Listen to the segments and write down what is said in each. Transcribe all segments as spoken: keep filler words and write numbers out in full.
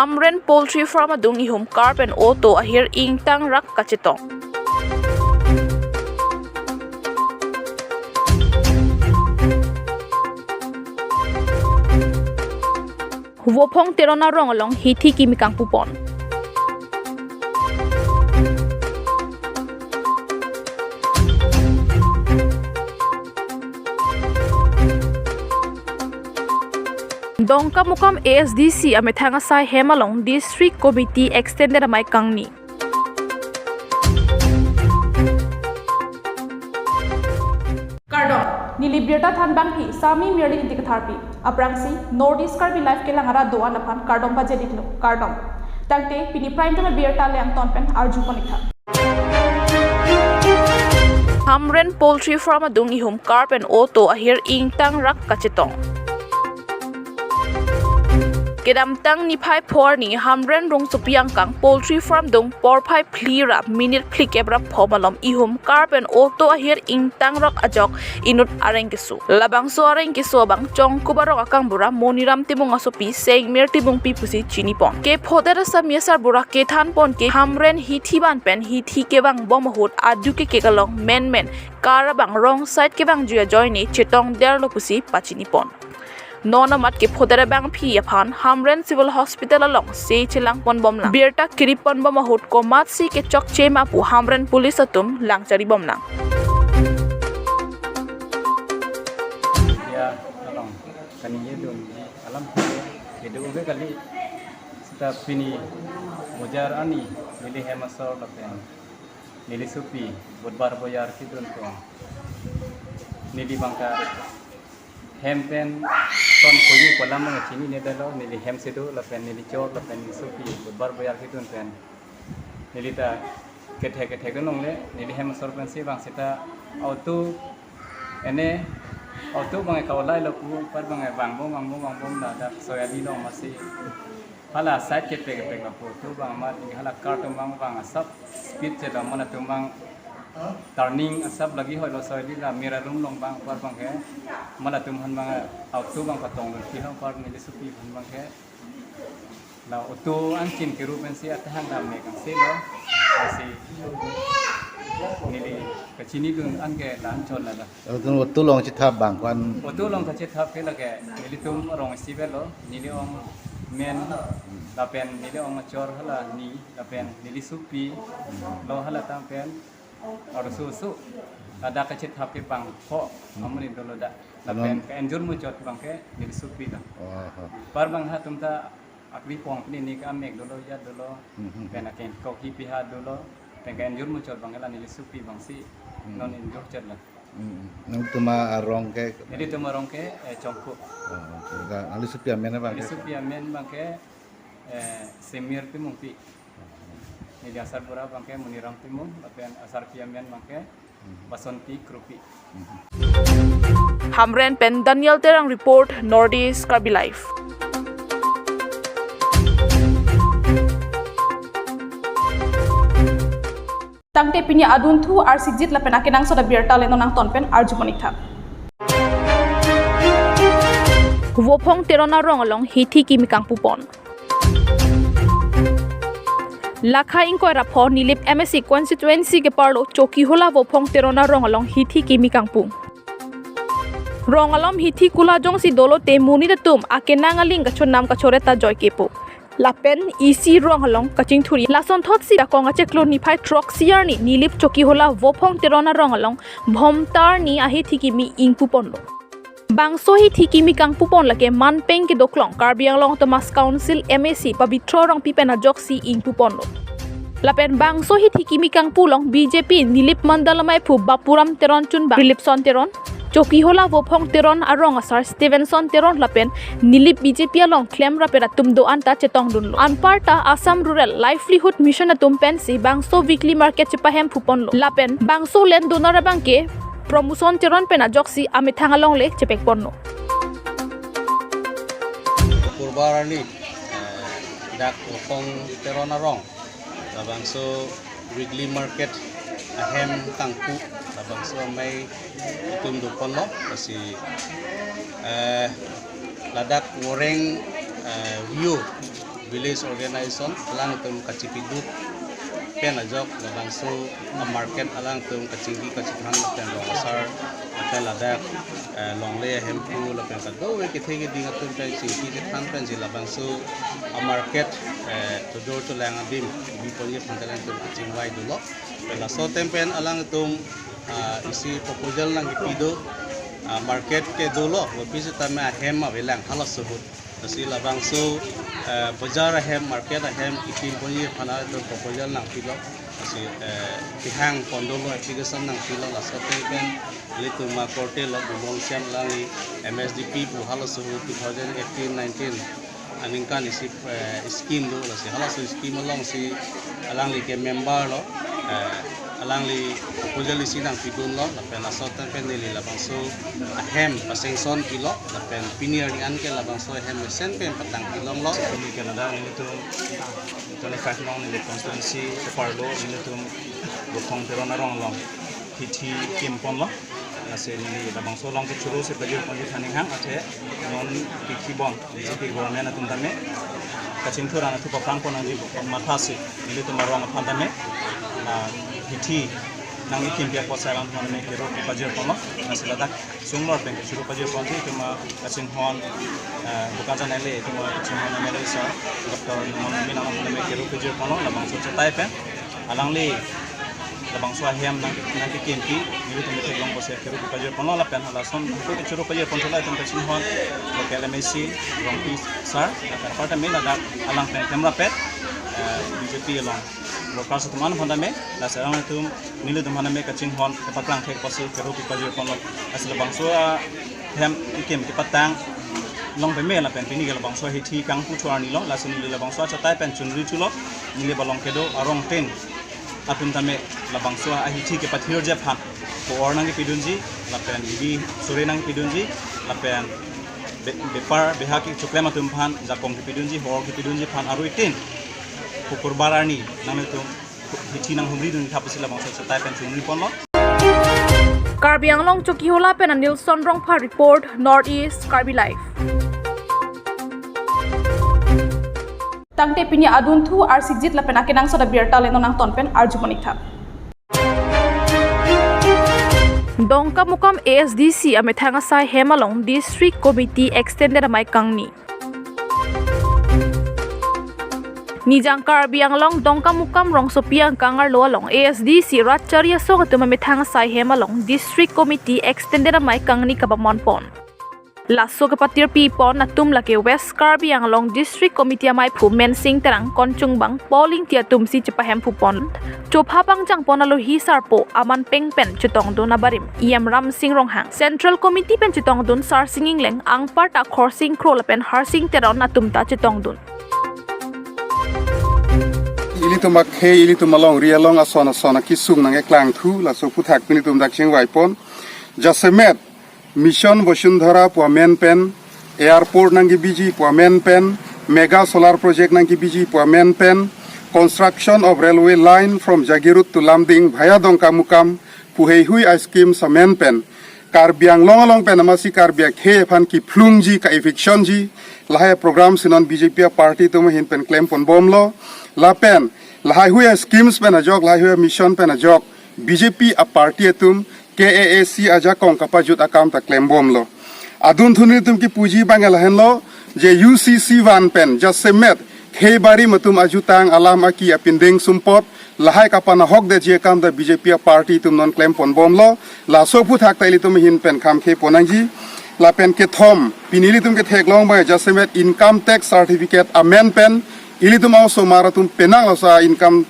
Hamren Poultry Farm adung ihum car pen auto ahir ingtangrak kachetong. Vophong Teron arong along hithi kimi kangpupon. Dongkamukam A S D C amethang asai hem along District Committee extended amei kangni. Kardom, neli birta thanbangpi Sami Mirli Ingti Katharpi. Aphrangsi North East Karbi Live kelang arat do-an aphan kardom pajir-iklo, kardom. Tangte pini prime time birta le angton pen arjupon-iktha. Hamren Poultry Farm adung ihum car pen auto ahir ingtangrak kachetong. Kedamtang niphai pho arni Hamren rongsopi angkang poultry farm adung porphai phli ra minute phlikep ra pho malom ihum car pen auto ahir ingtangrak ajok inut areng keso. Labangso areng keso abang Chongkup arong akangbura Moniram Timung asopi Sengmir Timungpi pusi chinipon. Kephodet asami asarbura kethanpon ke Hamren hithi ban pen hithi kevangbom ahut adu kekek along menmen car abang wrong side kevangji ajoine chetongderlo pusi pachinipon. Non amat kephodet abangpi aphan Hamren Civil Hospital alongsi chelangponbomlang. Birta kiriponbom ahut komatsi kechokche ma pu Hamren Police atum langcharibomlang. Ya, along kaningjedunji alam ke kedo ove kali, seta pini bojar arni neli hem asor lapen neli sopi Budbar Bojar kedun pen neli abangke hem pen ton puji pu alam abang chinine dalo, neli hem si do lapen neli chor lapen neli sopi Budbar Bojar kedun pen neli ta kethek kethek dun longle, neli hem asor pensi abang seta auto ene auto abang ka olai lo pu apar abang vangbom vangbom vangbom la dak Soyali along masi hala side kepek kepek lo pu auto abang amat hala car atum abang abang asap speed chetong, mane atum abang turning asap lagi hoi lo Soyali la Mirarum along abang apar abangke mane atum aphan abang auto abang patong lo kilo apar neli sopi aphan abangke la auto angkin keru pensi atahang dam mek angse lo. Lasi neli kachinidun anke la-an chot la la. Auto, auto along chethap abang ko-an? Auto along kachethap ke lake nelitum arong isi avelo, neli ong men lapen neli ong achor hala ni lapen neli sopi lo hala tang pen arloso oso ladak kachethap ke bang pho amonit dolo dak. Lapen non ka-injure muchot abangke neli sopi lo. Oho. Apar abang ha atum ta akri pong pini ni ka amek dolo, ajat dolo. Mhm. Pen akeng koki piha dolo. Pen ka-injure muchot abang la neli sopi abangsi. Mhm. Non injure chot la. Mhm. Nangtum arong ke? Nelitum arong ke, eh, Chongkup. Oh, oke. Neli sopi amen abangke? Neli sopi amen abangke, eh, Semir Timungpi. Neli asarbura abangke Moniram Timung, lapen asarpi amen abangke Basanti Kropi. Hamren pen Daniel Terang report, North East Karbi Live. Tangte pini adunthu arsijit lapen akenangsot abirta le non angton pen arjupon-iktha. Vophong Teron arong along hithi kimi kangpupon. Lakha ingkoi ra pho Nilip M A C constituency keparlo Chokihola Vophong Teron arong along hithi kimi kangpu. Rong alom hithi kula jongsi dolo te monit atum akenang aling kachonam kachoret ta joike pu. Lapen isi rong along kachingthuri. Lasonthotsi akong achiklo niphai throksi arni Nilip Chokihola Vophong Teron arong along Bhomtar ni ahithi kimi ingpuponlo. Bangso hithi kimi kangpupon lake manpeng kedoklong Karbi Anglong Autonomous Council M A C Pabitra Rongpi pen ajoksi ingpuponlo. Lapen bangso hithi kimi kangpu along B J P Nilip Mandal amaiphu Bapuram Teron chunbang Philipson Teron, Chokihola Vophong Teron arong asar Stevenson Teron lapen Nilip B J P along klemrap atum do-an ta chetongdunlo. Anparta Assam Rural Livelihood Mission atum pensi bangso weekly market chepahemphuponlo. Lapen bangso land donor abangke Promotion Teron pen ajoksi amethang along le chepekponlo. Purba arni, eh, dak Vophong Teron arong labangso weekly market ahem kangpu labangso amei itum doponlo, lasi, eh, ladak voreng, eh, view Village organization alangtum kachipiduk pen ajok labangso a market alangtum kachingki kachithan lapen rong asar lapen ladak, eh, longle ahemphu lapen kadokave kethe keding atum pen chingki chethan pensi labangso a market, eh, chojor cholang adim biponji aphan alangtum kachingvai dolo. Laso atem pen alangtum, ah, isi proposal nangkipi do, ah, market ke dolo, kopi sitame ahem avelang halaso ahut. Lasi labangso, eh, bajar ahem, market ahem, ikim ponji aphan alangtum proposal nangpilo. Lasi, eh, kehang pon dolo, application nangpilo, laso atem pen ilitum akorte lo, Bimol Siam alangli M S D P pu halaso ahut two thousand eighteen nineteen aningkan isi, eh, scheme do, lasi halaso scheme alongsi alangli ke member lo, eh, alangli proposal isi nangpidunlo, lapen laso atem pen neli labangso ahem pa-sanction pilo, lapen pini arni an ke labangso ahem mesen pen patang pilonglo. Pini ke ladak nelitum twenty-five nong neli constituency keparlo nelitum Bokhong Teron arong along hithi kim ponlo. Lasi neli labangso along ke choro si pajir ponji thaning hang athe non pikhi bon B J P government atum tame kachingthur an athu paprang pon nangji mathasi nelitum arong aphan tame, ah, hithi nangkikim pi apot sai alam tame kero pajir ponlo. Lasi ladak sung lor pen kero pajir ponji itum kachinghon, ah, Bokajan L A itum kachinghon M L A sir Doctor Numal Momin alam tame kero pajir ponlo labangso achetai pen. Alangli labangso ahem nang nangkikimpi nelitum theklong pusi kero pajir ponlo lapen halason ko kero pajir pon chula itum kachinghon local M A C Rongpi sir lapen apar tame ladak alang pen kemrapet, eh, B J P along workers atum an aphan tame lasi alanglitum nelitum aphan tame kachinghon kepaklang thek pusi kero pajir ponlo. Lasi labangso ahem ikim kepatang long peme lapen pini ke labangso hithi kangpu thu arni lo, lasi neli labangso achetai pen chunri thulo. Neli balong kedo arong tin atum tame labangso ahithi kepathirji aphan ko-or nangkipidunji lapen bidi sore nangkipidunji lapen be- bepar beha kechoklem atum aphan jakong kipidunji, hor kipidunji aphan arui tin Kukurbar arni nanglitum hithi nanghumridun thap pusi labangso achetai pen chunri ponlo. Karbi Anglong Chokihola pen Anilson Rongphar report, North East Karbi Live. Tangte pini adunthu arsikjit lapen akenangsot abirta le non nangton pen arju pon-ik tha. Dongkamukam A S D C amethang asai hem along District Committee extended amei kangni. Nijang Karbi Anglong Dongkamukam rongsopi angkang arlo along A S D C rat chari asong atum amethang asai hem along District Committee extended amei kangni kapamon pon. Laso kepatirpi pon atum lake West Karbi Anglong District Committee ameiphu Mensing Terang, konchungbang Paul Ingti atum si chepahemphu pon. Chopha pangjang pon alohi sarpo Aman Peng pen chetongdun abarim E M Ramsing Ronghang, Central Committee pen chetongdun Sarsing Ingleng, anparta Khorsing Kro lapen Harsing Teron atum ta chetongdun. Ilitum akhei, ilitum alongri along ason ason akisung nangkeklangthu, laso aphuthak pini itum dak chingvai pon. Jasemet Mission Vasundhara pu amen pen, airport nangkebiji pu amen pen, mega solar project nangkebiji pu amen pen, construction of railway line from Jagiroad to Lumding via Dongkamukam pu heihui a-schemes amen pen, Karbi Anglong along pen amatsi Karbi akhei aphan kephlungji, ka-eviction ji, lahai program si non B J P aparty atum ahin pen klem ponbomlo. Lapen lahaihui a-schemes pen ajok, lahaihui a-mission pen ajok B J P aparty atum K A A C ajakong kapajut akam ta klembomlo. Adunthu nelitum kipuji abang lahenlo, je U C C van pen jasemet khei barim atum ajutang, alam aki, apindeng sumpot, lahai kapanahokdetji akam ta B J P aparty atum non klem ponbomlo. Laso aphuthak ta ilitum ahin pen kham khei pon nangji. Lapen kethom, pini ilitum ketheklong abang jasemet income tax certificate amen pen ilitum a-osomar atum penang laso income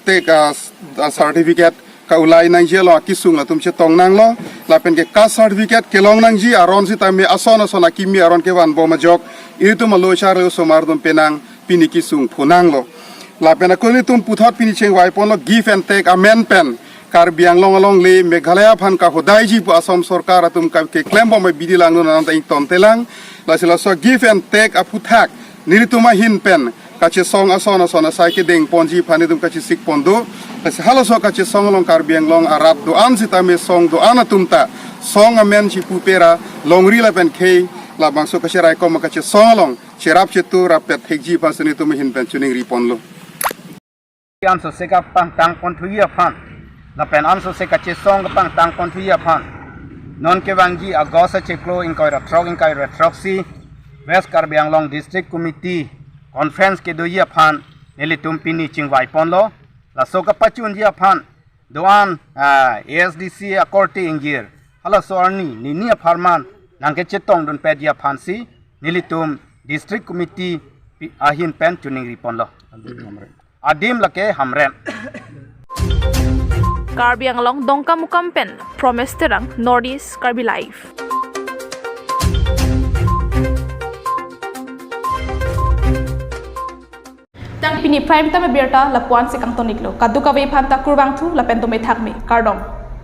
tax, ah, certificate ka-ulai nangji along akisung atum chetong nanglo. Lapen ke caste certificate kelong nangji aron sitame ason ason akimi aron kevanbom ajok ilitum alo char osomar atum penang pini kisung phonanglo. Lapen ako ilitum puthot pini chingvai ponlo, give and take amen pen Karbi Anglong alongle Meghalaya aphan kahodaiji pu Assam sorkar atum ka keklembom abidi langdun ananta ingtontelang. Lasi laso give and take aphuthak nelitum ahin pen kachesong ason ason asai kedeng ponji aphan itum kachesik pon do. Lasi halaso kachesong along Karbi Anglong arat do-an sitame song do-an atum ta song amen chipu pera longri lapen khei Labangso kacherai kom kachesong along cherap chetu rapet hekji aphan si nelitum ahin pen choningri ponlo. Ansose kapangtang ponthuji aphan lapen ansose kachesong kapangtang ponthuji aphan non kevangji August achiklo ingkoi ra throk ingkoi ra throksi West Karbi Anglong District Committee Conference kedoji aphan nelitum pini chingvai ponlo. Laso kapachunji aphan do-an, ah, A S D C akorte ingjir halaso arni nini apharman nangkachetongdun petji aphan si nelitum District Committee pi-, ahin pen choningri ponlo. Adim lake Hamren. Karbi Anglong Dongkamukam pen Promise Terang, North East Karbi Live. Tang pini prime time abirta lapu-an si kangton-iklo. Kadokave aphanta kurvangthu lapen dome thakme. Kardom.